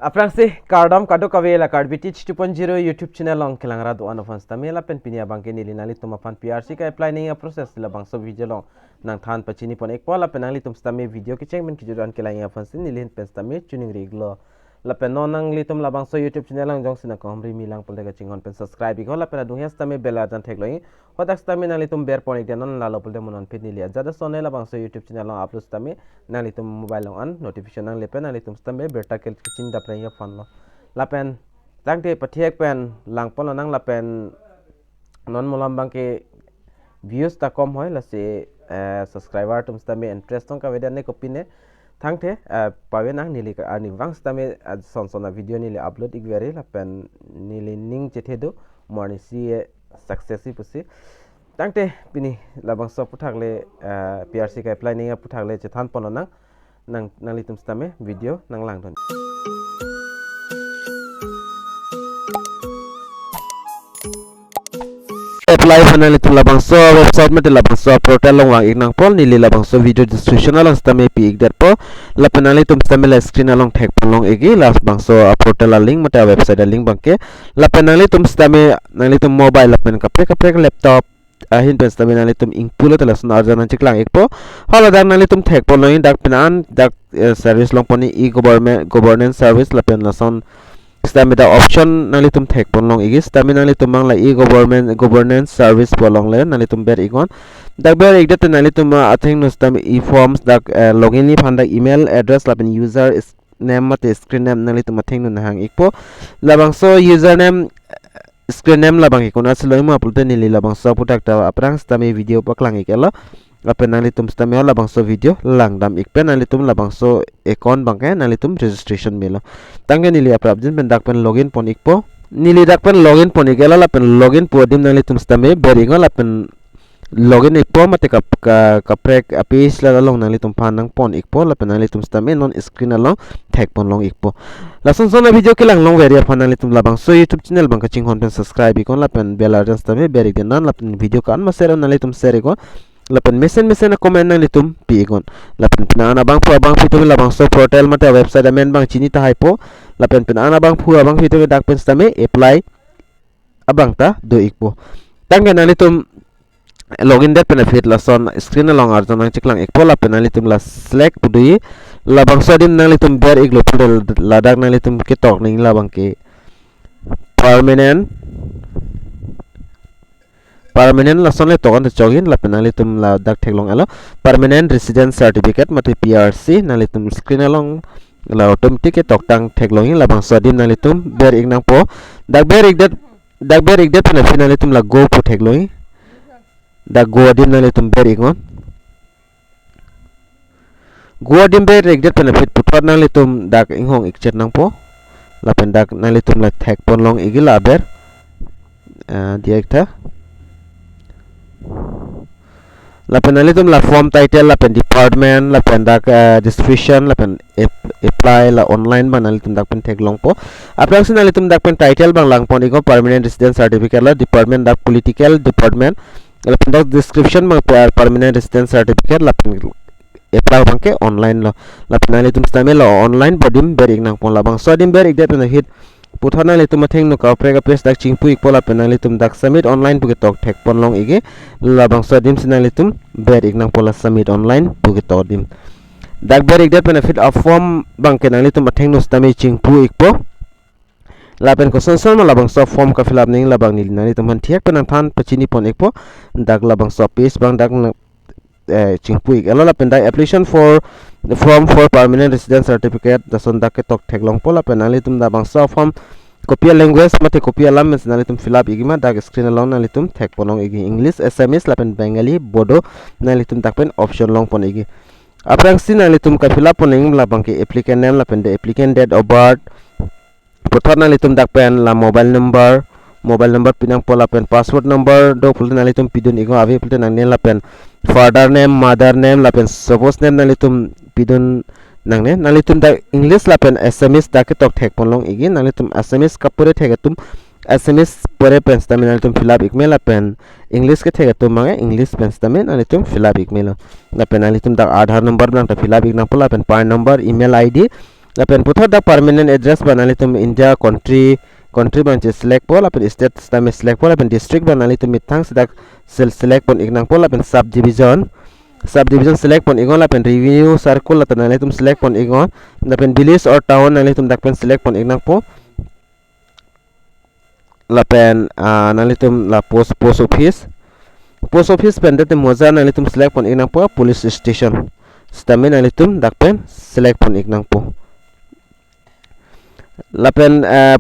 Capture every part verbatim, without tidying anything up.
Aphrangsi kardom kadokave la Karbi Teach two point zero YouTube channel along kelang rat do-an aphan sitame lapen pini abangke neli nanglitum aphan P R C ke-apply nangji a-process labangso video along nangthan pachini pon-ikpo lapen nanglitum sitame video kecheng pen kejut an kelang aphansi neli ahin pen sitame choningri-iklo. Lapen non nanglitum labangso YouTube channel along jongsi nangkehumri me lang pulote kachinghon pen subscribe-iknon lapen adung hia sitame bell arjan theklong-ik. Hadak sitame nanglitum ber pon-ik dei, non lalo pulote mo non pini neli ajat ason labangso YouTube channel along upload sitame nanglitum mobile along an notification nangle pen nanglitum sitame birta kechingdap rengji aphanlo. Lapen tangte pathek pen lang ponlonang lapen non malom abangke views ta kom hoi lasi, eh, subscriber atum sitame interest tong kave dei ne kopine. Tangte, eh, pavenang neli ke arnivang sitame, eh, son son a-video neli upload-ik veri lapen neli ning chethe do mo arnisi, eh, success-i pusi. Tangte pini labangso aphuthak le, eh, P R C ke-apply nangji aphuthak le chethan ponlonang. Nang, nanglitum sitame video nanglangdun. Apply aphan nanglitum labangso website mate labangso portal along vang-ik nangpo, neli labangso video description along sitame pi-ik detpo. Lapen nanglitum sitame la screen along thek ponlong-ikji labangso a-portal a-link mate a-website a-link abangke. Lapen nanglitum sitame nanglitum mobile lapen kaprek kaprek laptop ahin pen sitame nanglitum ingpu lote lason arjan nangcheklang-ikpo. Hala dak nanglitum thek ponlong-ik dak pini an dak, eh, service long pon-ik e-government, governance service lapen lason sitame dak option nanglitum thek ponlong-ikji sitame nanglitum mang la e-government, governance service pu along le nanglitum ber-iknon. Dak ber-ik det nanglitum, ah, athengno sitame e-forms dak, eh, login-ji aphan dak email address lapen user is-, name mate screen name nanglitum athengno nanghang-ikpo. Labangso username, screen name labangke konatsi longji ma pulote neli labangso aphuthak ta aphrang sitame video paklang-ik-etlo. Lapen nanglitum sitame labangso video langdam-ik pen nanglitum labangso account abangke nanglitum registration melo. Tangke neli aprapjin pen dak pen login pon-ikpo. Neli dak pen login pon-ik-etlo lapen login pu adim nanglitum sitame ber-iknon lapen login-ikpo mate kap-, ka-, kaprek a-page la along nanglitum aphan nangpon-ikpo lapen nanglitum sitame non screen along thek ponlong-ikpo. Lason son a-video kelang long veri aphan nanglitum labangso YouTube channel abang kachinghon pen subscribe-iknon lapen bell arjan sitame ber-ik detnon lapen video ko-an ma share nanglitum share-iknon. Lapen mesen mesen a-comment nanglitum pi-iknon. Lapen pini an abangphu abangphi atum labangso portal mate website amen abang chini tahaipo. Lapen pini an abangphu abangphi atum dak pen sitame apply abang ta do-ikpo. Tangke nanglitum login det pen aphi lason screen along arjan nangcheklang-ikpo lapen nanglitum la select pu do-i. Labangso adim nanglitum ber-iklo pulote ladak nanglitum ketok nangji labangke permanent, permanent lason le tok an ta chokji lapen nanglitum ladak theklong-etlo permanent resident certificate mate P R C nanglitum screen along la automatic ketok tang theklong-ik labangso adim nanglitum ber-ik nangpo. Dak ber-ik det, dak ber-ik det pen aphi nanglitum la go pu theklong-ik. Dak go adim nanglitum ber-iknon. Go adim ber-ik det pen aphi puthot nanglitum dak inghong-ik chet nangpo. Lapen dak nanglitum la thek ponlong-ikji la aber. Ah, diya-ik tha. Lapen nanglitum la form title lapen department lapen dak, eh, description lapen ap-, apply la online abang nanglitum dak pen theklongpo. Aphrangsi nanglitum dak pen title abang lang pon-iknon permanent resident certificate la department dak political department. Lapen dak description abang per-, permanent resident certificate lapen apply abangke online lo. Lapen nanglitum sitame la online pu adim ber-ik nangpo labangso adim ber-ik det pen ahit puthot nanglitum athengno kaprek a-page dak chingpu-ikpo lapen nanglitum dak submit online pu ketok thek ponlong-ikji. Labangso adim si nanglitum ber-ik nangpo la submit online pu ketok adim. Dak ber-ik det pen aphi a-form abangke nanglitum athengno sitame chingpu-ikpo. Lapen koson son ma labangso form ka-fill up nangji labang neli nanglitum aphan thek pen nangthan pachini pon-ikpo. Dak labangso page abang dak na, eh, chingpu-ik-etlo lapen dak application for the form for permanent resident certificate lason dak ketok theklongpo lapen nanglitum labangso form kopi a-language mate kopi alam pen nanglitum fill up-ikji ma dak screen along nanglitum thek ponlong-ikji English, Assamese lapen Bengali, Bodo nanglitum dak pen option long pon-ikji. Aphrangsi nanglitum ka-fill up pon nangji labangke applicant name lapen the applicant date of birth, puthot nanglitum dak pen la mobile number, mobile number pi nangpo lapen password number do pulote nanglitum pidun-iknon, ave pulote nangne lapen father name, mother name lapen suppose name nanglitum pidun nangne. Nanglitum dak English lapen Assamese dak ketok thek ponlong-ikji, nanglitum Assamese kapore thek atum Assamese pore pen sitame nanglitum fill up-ik me lapen English kethek atum abang English pen sitame nanglitum fill up-ik melo. Lapen nanglitum dak Aadhaar number abang ta fill up-ik nangpo lapen PAN number, email I D, Lapen puthot dak permanent address abang nanglitum India country, country abang che select po, lapen state sitame select po, lapen district abang nanglitum methang si dak sel-, select pon ik nangpo, lapen subdivision, subdivision select pon iknon, lapen revenue circle lata nanglitum select pon iknon, lapen village or town nanglitum dak pen select pon ik nangpo. Lapen, ah, nanglitum la post, post office. Post office pen det moja nanglitum select pon ik nangpo, police station sitame nanglitum dak pen select pon ik nangpo. Lapen, eh,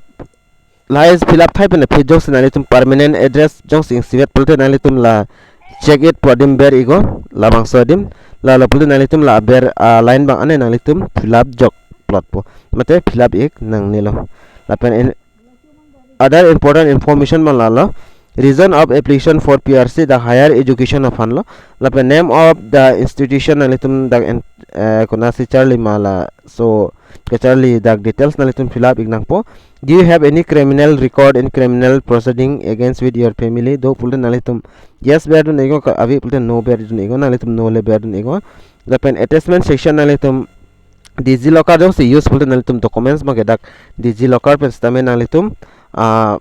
lahai fill up thai pen aphi jongsi nanglitum permanent address jongsi ingsivet pulote nanglitum la check it pu adim ber iknon, labangso adim. Lalo pulote nanglitum la aber, ah, line abang ane nanglitum fill up jok plot po, mate fill up ik nangnelo. Lapen in, other important information abang lalo, reason of application for P R C dak higher education aphan lo. Lapen name of the institution nanglitum dak en-, eh, konasi charli ma laso kacharli dak details nanglitum fill up ik nangpo. Do you have any criminal record in criminal proceeding against with your family? Do pulote nanglitum yes ber dun iknon, ka-, ave pulote no ber dun iknon, nanglitum no le ber dun iknon. Lapen attachment section nanglitum DigiLocker jongsi use pulote nanglitum documents abangke dak DigiLocker pen sitame nanglitum, ah,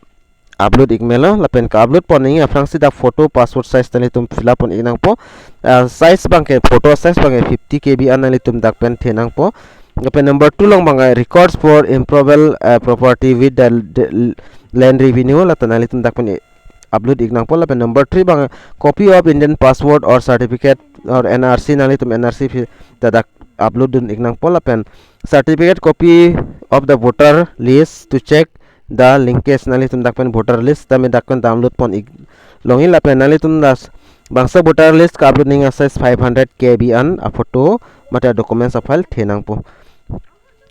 upload ik melo. Lapen ka-upload pon nangji aphrangsi dak photo passport size nanglitum fill up pon ik nangpo. Ah, size abangke, photo size abangke fifty K B an nanglitum dak pen the nangpo. Lapen number two along abangke records for immovable, ah, property with the, the land revenue, lata nanglitum dak pen i-, upload ik nangpo. Lapen number three abang copy of Indian passport or certificate or N R C, nanglitum N R C phi ta dak upload dun ik nangpo. Lapen certificate copy of the voter list to check the linkage, nanglitum dak pen voter list tame dak pen download pon ik longji. Lapen nanglitum labangso voter list ka-upload nangji a-size five hundred K B an a-photo mate documents a-file the nangpo.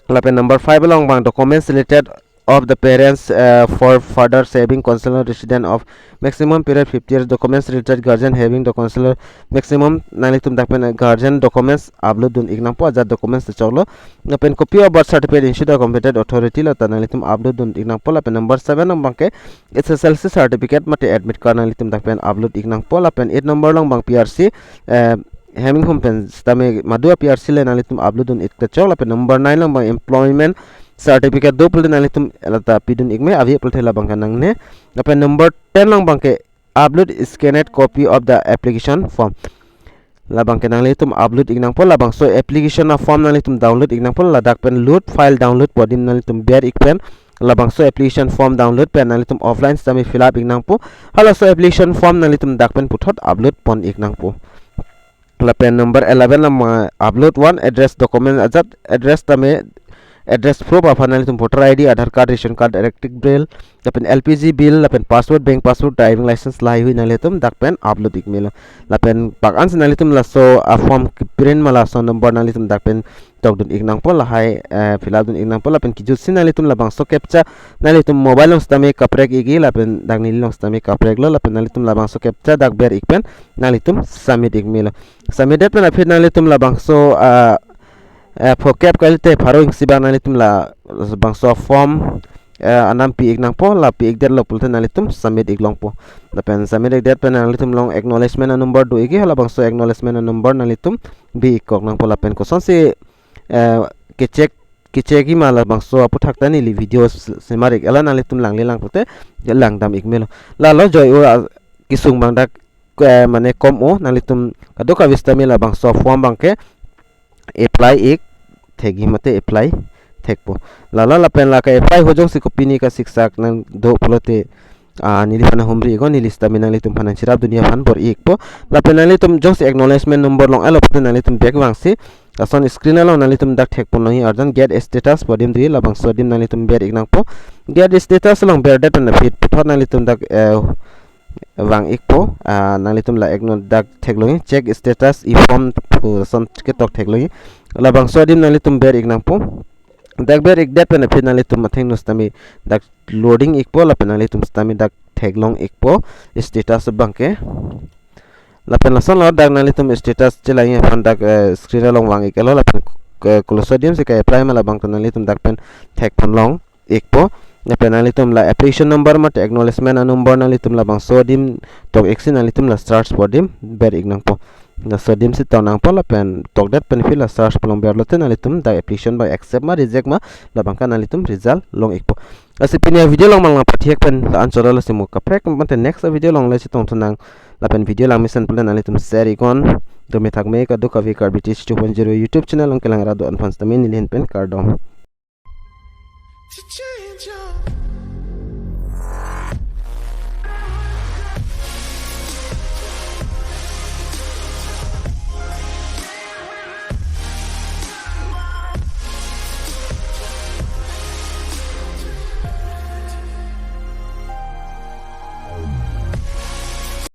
Lapen number five along abang documents related of the parents, uh, for further saving consular resident of maximum period fifty years, documents related guardian having the consular maximum, nanglitum dak pen, uh, guardian documents upload dun ik nangpo, ajat documents ta choklo. Lapen copy of birth certificate issued the competent authority, lata nanglitum upload dun ik nangpo. Lapen number seven along abangke S S L C certificate mate admit card nanglitum dak pen upload ik nangpo. Lapen eight number along abang P R C, eh, hem inghum pen sitame madu a-P R C le nanglitum upload dun ik ta chok. Lapen number nine along abang employment certificate do pulote nanglitum lata pidun ik me, ave pulote labang ke nangne. Lapen number ten along abangke upload scanned copy of the application form. Labang ke nanglitum upload ik nangpo, labangso application a-form nanglitum download ik nangpo, ladak pen load file download pu adim nanglitum ber ik pen labangso application form download pen nanglitum offline sitame fill up ik nangpo. Halaso application form nanglitum dak pen puthot upload pon ik nangpo. Lapen number eleven along abang upload one address document, ajat address tame address proof aphan nanglitum voter I D, Aadhaar card, ration card, electric bill, lapen L P G bill, lapen passport, bank passbook, driving license, lahai hui nanglitum dak pen upload ik melo. Lapen pak ansi nanglitum laso a-form keprint ma laso number nanglitum dak pen tok dun ik nangpo, lahai, eh, fill up dun ik nangpo. Lapen kejutsi nanglitum labangso captcha nanglitum mobile along sitame kaprek ikji, lapen dak neli along sitame kapreklo. Lapen nanglitum labangso captcha dak ber ik pen nanglitum submit ik melo. Submit det pen aphi nanglitum labangso, ah, eh, phokep kalite pharo ingsi abang nanglitum labangso form, eh, anam pi ik nangpo. La pi ik detlo pulote nanglitum submit ik longpo. Lapen submit ik det pen nanglitum along acknowledgement a-number do ikji, halabangso acknowledgement a-number nanglitum bi ik kok nangpo. Lapen kosonsi, eh, kecheck, kecheckji ma labangso aphuthak ta neli video s-, semar ik, hala nanglitum langle lang pulote langdam ik melo. Lalo joi-o, ah, kesung abang dak, eh, mane kom-o, nanglitum kadokave sitame labangso form abangke apply ik thekji mate apply thekpo. Lalo lapen la ka-apply ho jongsi kopine kasiksak nang do pulote, ah, neliphan humri iknon, neli sitame nanglitum aphan nangcherap dunji aphan bor-i ikpo. Lapen nanglitum jongsi acknowledgement number long-etlo pulote nanglitum back vangsi lason screen along nanglitum dak thek pon longji arjan get status pu adim dri, labangso adim nanglitum ber ik nangpo. Get status along ber det pen aphi puthot nanglitum dak, eh, vang ikpo, ah, nanglitum la acknow-, dak theklongji, check status e-form pu lason ketok theklongji. Labangso adim nanglitum ber ik nangpo. Dak ber ik det pen aphi nanglitum athengno sitame dak loading ikpo, lapen nanglitum sitame dak theklong ikpo status abangke. Lapen lasonlo dak nanglitum status chelangji aphan dak, eh, screen along vang iklo, lapen, eh, koloso adim si ka-apply ma labang ke nanglitum dak pen thek pon long ikpo. Lapen nanglitum la application number mate acknowledgement a-number nanglitum labangso adim tok iksi nanglitum la search pu adim ber ik nangpo. Laso adim si tonangpo lapen tokdet pen fill a search pu along berlote nanglitum dak application abang accept ma reject ma labang ke nanglitum result long-ikpo. Lasi pini avideo along ma lang pathek pen la-an chotlo, lasi mo kaprek mate next avideo along le chetongthu nang lapen video lang mesen pule nanglitum share-iknon. Dome thakme kadokave Karbi Teach two point zero YouTube channel along kelang ra do-an aphan sitame neli ahin pen kardom.